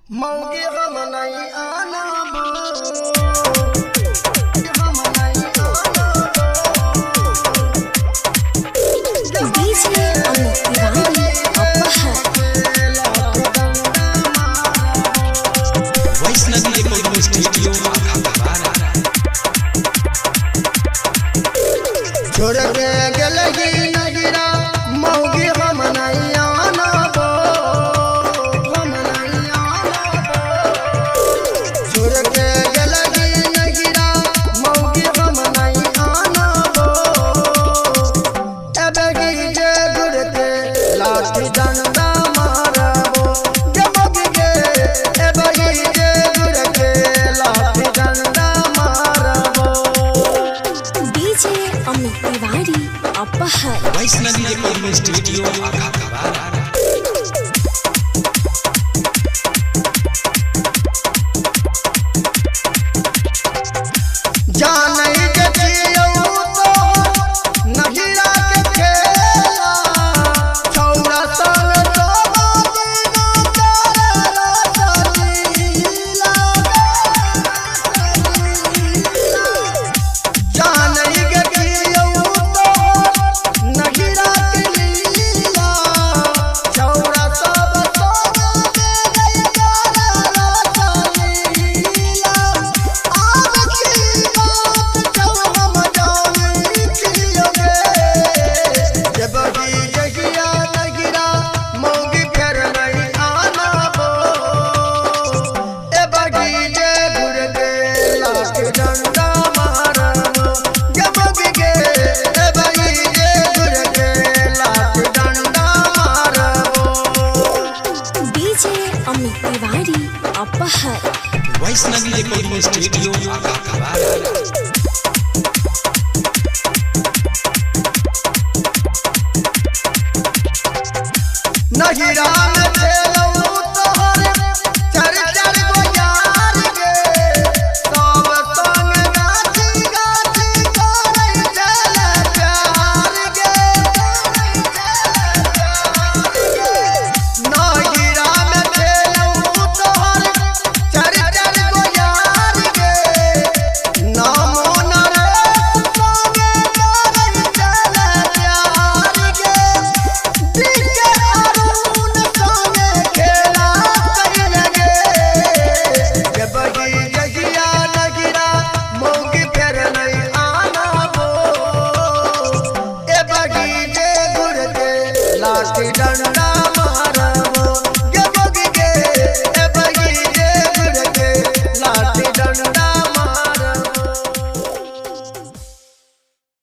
मौगी हम नहीं आना हम नहीं आना। डीजे अमित तिवारी अपहर। वैष्णवी रिकॉर्डिंग स्टूडियो आखावारा। छोड़ के गेलगी नगिरा मौगी हम नहीं आना हम नहीं आना। छोड़ के गेलगी नगिरा मौगी हम नहीं आना। एबगी जे गुड़ते लाठी डंडा मारबो गे मौगी गे। एबगी जे गुड़ते लाठी डंडा मारबो। डीजे अमित तिवारी अपहर। वैष्णवी रिकॉर्डिंग स्टूडियो आखावारा। जानै जे छियौ तो नहिरा के खेला छौरा संग तो दिना तारा सलीला। जानै जे छियौ तो नहिरा के लीला छौरा सब संग दे तारा सलीला। आब की बात छौ हम जानै छियौ गे। जबकि जगिया नगिरा मौगी फेर नहीं आनाबो। ए बगी जे घुर के लाठ डंडा मारबो गे मौगी गे। ए बगी जे घुर के लाठ डंडा मारबो। डीजे अमित तिवारी अपहर। वैष्णवी रिकॉर्डिंग स्टूडियो आखावारा। नहिरा में